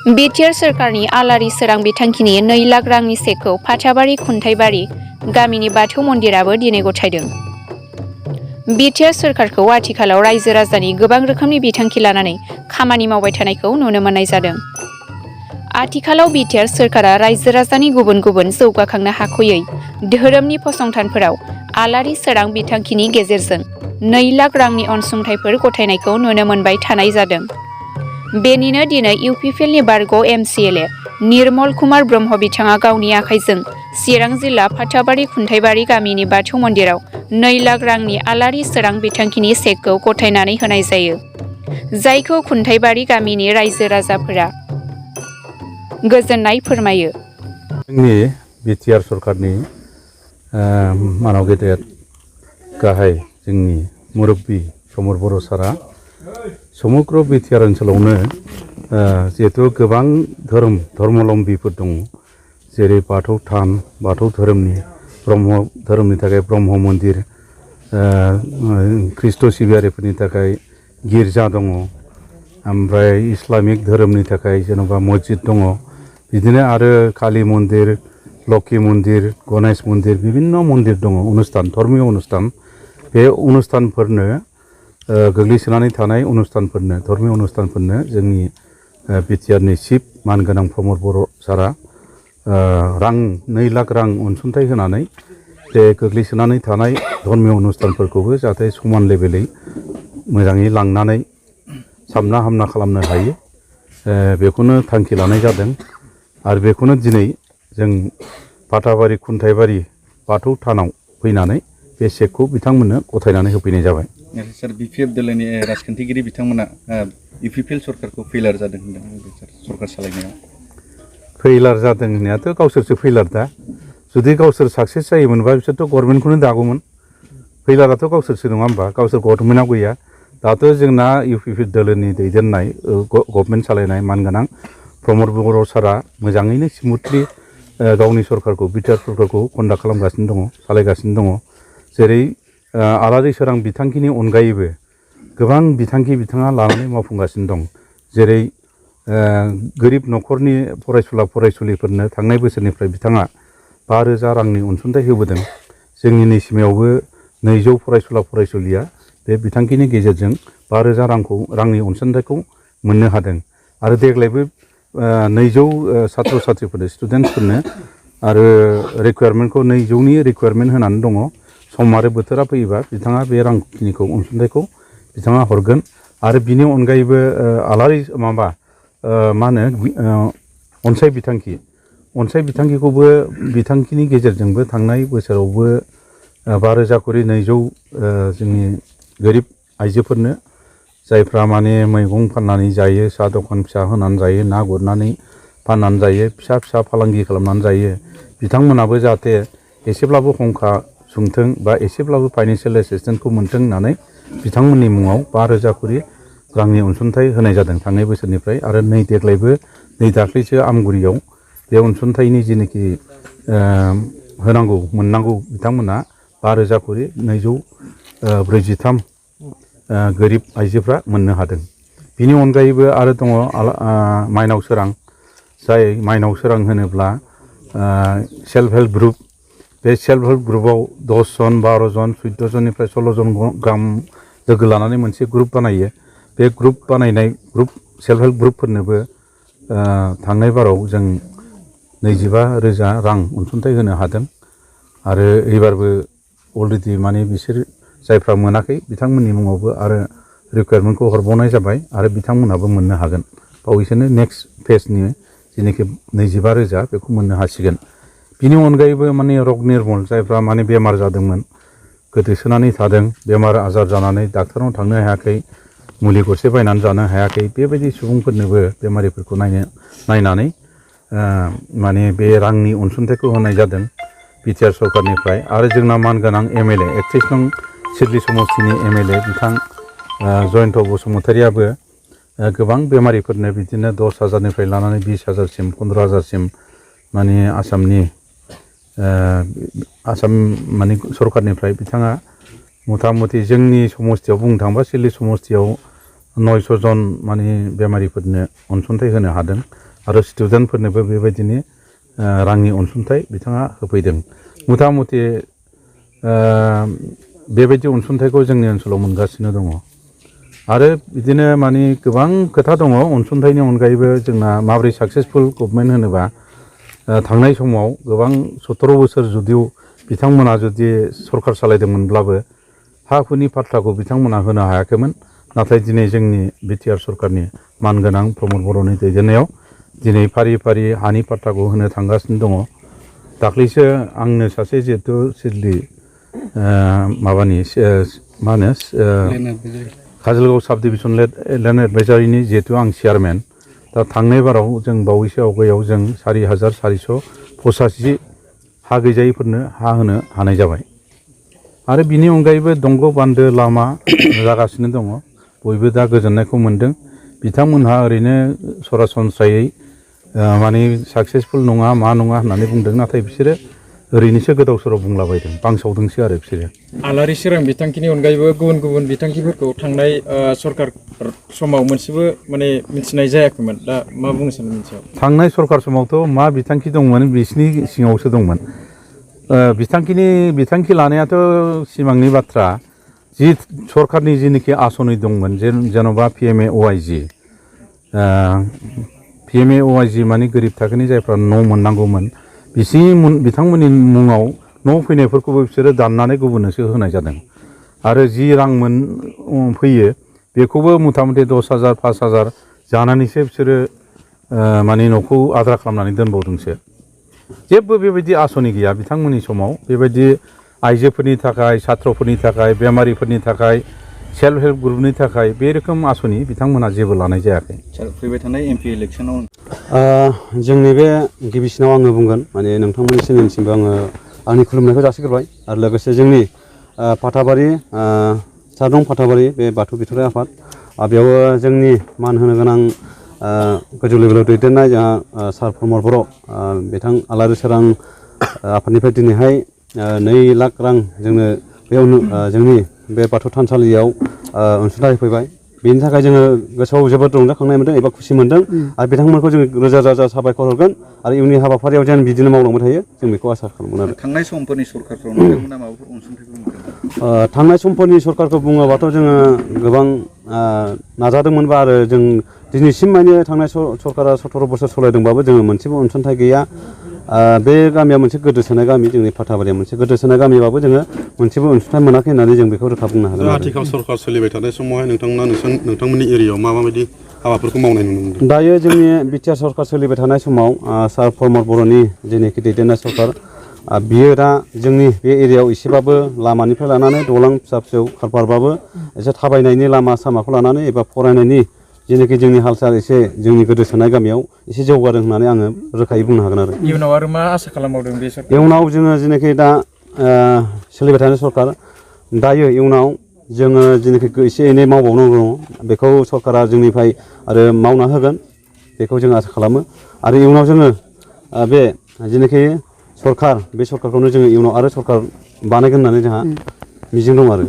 BTR सोरखारनि आलारि सोरां बिथांखिनि 2 लाख रांनि चेकखौ फाथाबारि खुन्थाइबारि गामिनि बाथौ मन्दिराबो दिनै गथायदों। बिटिआर सोरखारखौ आथिखालाव रायजो राजानि गोबां रोखोमनि बिथांखि लानानै खामानि मावबाय थानायखौ नुनो मोननाय जादों। आथिखालाव बिटिआर सोरखारा रायजो राजानि गुबुन गुबुन जौगाखांनो हाख'यै धोरोमनि फसंथानफोराव आलारि सोरां बिथांखिनि गेजेरजों 2 लाख रांनि अनसुंथाइफोर गथायनायखौ नुनो मोनबाय थानाय जादों। बेनिनो दिनै इउपिपिएलनि बारग' एमसिएलए निर्मल कुमार ब्रह्म बिथाङा गावनि आखाइजों चिरां जिल्ला फाथाबारि खुन्थाइबारि गामिनि बाथौ मन्दिराव 2 लाख रांनि आलारि सोरां बिथांखिनि चेकखौ गथायनानै होनाय जायो, जायखौ खुन्थाइबारि गामिनि रायजो राजाफोरा गोजोननाय फोरमायो। जोंनि बिटिआर सरकारनि मानाव गेदेर गाहाय जोंनि मुरब्बी समर बर' सारा समग्र बिटिआर ओनसोलावनो जिहेतु गोबां धर्मावलम्बीफोर दङ, जेरै बाथौ थान, बाथौ धोरोमनि, ब्रह्म धोरोमनि थाखाय ब्रह्म मन्दिर, ख्रिस्ट' सिबियारिफोरनि थाखाय गिर्जा दङ, ओमफ्राय इस्लामिक धोरोमनि थाखाय जेन'बा मस्जिद दङ, बिदिनो आरो काली मन्दिर, लक्ष्मी मन्दिर, गणेश मन्दिर, बिभिन्न मन्दिर दङ, अनुष्ठान, धर्मीय अनुष्ठान। बे अनुष्ठानफोरनो गोग्लैसोनानै थानाय अनुष्ठानफोरनो, धर्मीय अनुष्ठानफोरनो जोंनि बिटिआरनि चिफ मानगोनां प्रमद बर' सारा 2 लाख रां अनसुंथाइ होनानै बे गोग्लैसोनानै थानाय धर्मीय अनुष्ठानफोरखौबो जाहाथे समान लेभेलै मोजाङै लांनानै साबना हामना खालामनो हायो, बेखौनो थांखि लानाय जादों। आरो बेखौनो दिनै जों फाथाबारि खुन्थाइबारि बाथौ थानाव फैनानै बे चेकखौ बिथांमोननो गथायनानै होफैनाय जाबाय। सार बिपिएफ दोलोनि राजखान्थिगिरि बिथांमोना इउपिपिएल सरकारखौ फेलार जादों होनदों सरकार सालायनायाव। फेलार जादों होननायाथ' गावसोरसो फेलार दा। जुदि गावसोर साक्सेस जायोमोनबा बिसोरथ' गभर्नमेन्टखौनो दागौमोन। फेलाराथ' गावसोरसो नङा होमबा, गावसोर गभर्नमेन्टआव गैया। दाथ' जोंना इउपिपिएल दोलोनि दैदेननाय गभर्नमेन्ट सालायनाय मानगोनां प्रमद बर' सारा मोजाङैनो स्मुथलि गावनि सरकारखौ, बिटिआर सरकारखौ कन्डाक्ट खालामगासिनो दङ, सालायगासिनो दङ। जेरै आलारि सोरां बिथांखिनि अनगायैबो गोबां बिथांखि बिथाङा लानानै मावफुंगासिनो दं। जेरै गोरिब न'खरनि फरायसुला फरायसुलिफोरनो थांनाय बोसोरनिफ्राय बिथाङा 5,000 रांनि अनसुंथाइ होबोदों। जोंनि नैसिमावबो 200 फरायसुला फरायसुलिया बे बिथांखिनि गेजेरजों 5,000 रांनि अनसुंथाइखौ मोननो हादों। आरो देग्लायबो 200 सात्र साथ्रिफोरनो, स्टुडेन्टसफोरनो आरो रिकुवारमेन्टखौ 200नि रिकुवारमेन्ट होनानै दङ। सम आरो बोथोरा फैयोबा बिथाङा बे रांखिनिखौ अनसुंथाइखौ बिथाङा हरगोन। आरो बिनि अनगायैबो आलारि मा होनो अनसाय बिथांखिखौबो बिथांखिनि गेजेरजोंबो थांनाय बोसोरावबो 5,000 खरि 200 जोंनि गोरिब आइजोफोरनो, जायफ्रा माने मैगं फाननानै जायो, साहा दखान फिसा होनानै जायो, ना गुरनानै फाननानै जायो, फिसा फालांगि खालामनानै जायो, बिथांमोनाबो जाहाथे एसेब्लाबो हंखा सुंथों बा एसेब्लाबो फाइनेन्सियेल एसिस्टेन्सखौ मोन्थों होननानै बिथांमोननि मुङाव 5,000 खरि रांनि अनसुंथाइ होनाय जादों थांनाय बोसोरनिफ्राय। आरो देग्लायबो दाख्लैसो आमगुरियाव बे अनसुंथाइनि जिनिखि मोननांगौ बिथांमोना 5,000 खरि 243 गोरिब आइजोफ्रा मोननो हादों। बिनि अनगायैबो आरो दङ माइनाव सोरां, जाय माइनाव सोरां होनोब्ला सेल्फ हेल्प ग्रुप। बे सेल्फ हेल्प ग्रुपआव 10 जन, 12 जन, 14 जननिफ्राय 16 जन गाहाम लोगो लानानै मोनसे ग्रुप बानायो। बे सेल्फ हेल्प ग्रुपफोरनोबो थांनाय बाराव जों 25,000 रां अनसुंथाइ होनो हादों। आरो एबारबो अलरेडि माने बिसोर जायफ्रा मोनाखै बिथांमोननि मुङावबो आरो रिकुवारमेन्टखौ हरबावनाय जाबाय, आरो बिथांमोनाबो मोननो हागोन। बावैसोनो नेक्स्ट फेजनि जेनोखि 25,000 बेखौ मोननो हासिगोन। बिनि अनगायैबो माने रग निर्मल, जायफ्रा माने बेमार जादोंमोन, गोदोसोनानै थादों, बेमार आजार जानानै डाक्टारनाव थांनो हायाखै, मुलि गरसे बायनानै जानो हायाखै, बेबायदि सुबुंफोरनोबो बेमारिफोरखौ नायनानै माने बे रांनि अनसुंथाइखौ होनाय जादों बिटिआर सरकारनिफ्राय। आरो जोंना मानगोनां एमएलए 31 नं सिडली समस्तिनि एमएलए बिथां जयन्त बसुमतारियाबो गोबां बेमारिफोरनो बिदिनो 10,000निफ्राय लानानै 20,000सिम, 15,000सिम माने आसाम माने सरकारनिफ्राय बिथाङा मथा मथि जोंनि समस्तियाव बुंनो थाङोबा सिडली समस्तियाव 900 जन माने बेमारिफोरनो अनसुंथाइ होनो हादों। आरो स्टुडेन्टफोरनोबो बेबायदिनो रांनि अनसुंथाइ बिथाङा होफैदों। मथा मथि बेबायदि अनसुंथाइखौ जोंनि ओनसोलाव मोनगासिनो दङ। आरो बिदिनो माने गोबां खोथा दङ अनसुंथाइनि अनगायैबो जोंना माबोरै साक्सेसफुल गभमेन्ट होनोबा थांनाय समाव गोबां 17 बोसोर जुदिও बिथांमोना जुदि सरकार सालायदोंमोनब्लाबो हा हुनि पाट्टाखौ बिथांमोना होनो हायाखैमोन। नाथाय दिनै जोंनि बिटिआर सरकारनि मानगोनां प्रमद बर'नि दैदेननायाव दिनै फारि फारि हानि पाट्टाखौ होनो थांगासिनो दङ। दाख्लैसो आंनो सासे जिहेतु सिडली माबानि मा होनो काजलगाव साब डिभिजन लेन्ड एडभाइजारिनि जिहेतु आं चेयारमेन। दा थांनाय बाराव जों बावैसो आवगायाव जों 4,485 हा गैजायैफोरनो हा होनो हानाय जाबाय। आरो बिनि अनगायैबो दंग' बान्दो लामा जागासिनो दङ। बयबो दा गोजोननायखौ मोन्दों। बिथांमोनहा ओरैनो सरासनस्रायै माने साक्सेसफुल नङा मा नङा होननानै बुंदों। नाथाय बिसोरो ओरैनोसो गोदाव सोराव बुंलाबायदों, बांसावदोंसो आरो बिसोरो। आलारि सोरां बिथांखिनि अनगायैबो गुबुन गुबुन बिथांखिफोरखौ थांनाय सरकार समाव मोनसेबो माने मिथिनाय जायाखैमोन। दा मा बुंनो सानो बिनि सायाव? थांनाय सरकार समावथ' मा बिथांखि दंमोन बिसिनि सिङावसो दंमोन। बिथांखि लानायाथ' सिमांनि बाथ्रा। जि सरकारनि जिनोखि आसनि दंमोन जेन'बा PMAOIG माने गोरिब थाखोनि जायफ्रा न' मोननांगौमोन बिथांमोननि मुङाव न' फैनायफोरखौबो बिसोरो दाननानै गुबुननोसो होनाय जादों। आरो जि रां फैयो बेखौबो मथा मथि 10,000 5,000 जानानैसो बिसोरो माने न'खौ आद्रा खालामनानै दोनबावदोंसो। जेबो बेबायदि आसनि गैया बिथांमोननि समाव। बेबायदि आइजोफोरनि थाखाय, साथ्रफोरनि थाखाय, बेमारिफोरनि थाखाय, सेल्फ हेल्प ग्रुपनि थाखाय बे रोखोम आसनि बिथांमोनहा जेबो लानाय जायाखै। फैबाय थानाय MP इलेक्सनाव जोंनि बे गिबिसिनाव आङो बुंगोन माने नोंथांमोननि चेनेलसिमबो आङो आंनि खुलुमनायखौ जासिग्रोबाय। आरो लोगोसे जोंनि फाथाबारि सादं फाथाबारि बे बाथौ बिथराइ आफाद बेयाव जोंनि मान होनो गोनां गोजौ लेभेलाव दैदेननाय जोंहा सार प्रमद बर' बिथां आलारि सोरां आफादनिफ्राय दिनैहाय 2 लाख रां जोंनो बेयाव जोंनि बे बाथौ थानसालियाव अनसुंथाइ होफैबाय। बेनि थाखाय जोङो गोसोआव जोबोद रंजाखांनाय मोन्दों एबा खुसि मोन्दों। आरो बिथांमोनखौ जोङो रोजा रोजा साबायखर हरगोन। आरो इयुननि हाबाफारियाव जेन बिदिनो मावलांबाय थायो जों बेखौ आसा खालामगोन आरो। थांनाय समफोरनि सरकारफ्राव नोंथांमोना माबाफोर अनसुंथाइफोर मोनदों? थांनाय समफोरनि सरकारखौ बुङोबाथ' जोङो गोबां नाजादोंमोनबा आरो जों दिनैसिम माने थांनाय सरकारा 17 बोसोर सालायदोंबाबो जोङो मोनसेबो अनसुंथाइ गैया। बे गामिया मोनसे गोदोसोनाय गामि, जोंनि फाथाबारिया मोनसे गोदोसोनाय गामिबाबो जोङो मोनसेबो अनसुंथाइ मोनाखै होननानै जों बेखौ रोखा बुंनो हागोन। आथिखाल सरकार सोलिबाय थानाय समावहाय नोंथांमोननि एरियायाव माबायदि हाबाफोरखौ मावनाय नुनो मोनदों? दायो जोंनि बिटिआर सरकार सोलिबाय थानाय समाव सार प्रमद बर'नि जेनोखि दैदेननाय सरकार बियो दा जोंनि बे एरियायाव एसेबाबो लामानिफ्राय लानानै दालां फिसा फिसौ खारबारबाबो एसे थाबायनायनि लामा सामाखौ लानानै एबा फरायनायनि जेनोखि जोंनि हाल साल एसे जोंनि गोदोसोनाय गामियाव एसे जौगादों होननानै आङो रोखायै बुंनो हागोन आरो। इयुनाव आरो मा आसा खालामबावदों बे सरकार? इयुनाव जोङो जेनोखि दा सोलिबाय थानाय सरकार दायो इयुनाव जोङो जेनोखि एसे एनै मावबावनांगौ दङ बेखौ सरकारा जोंनिफ्राय आरो मावना होगोन बेखौ जों आसा खालामो। आरो इयुनाव जोङो बे जेनोखि सरकार बे सरकारखौनो जोङो इयुनाव आरो सरकार बानायगोन होननानै जोंहा मिजिं दं आरो।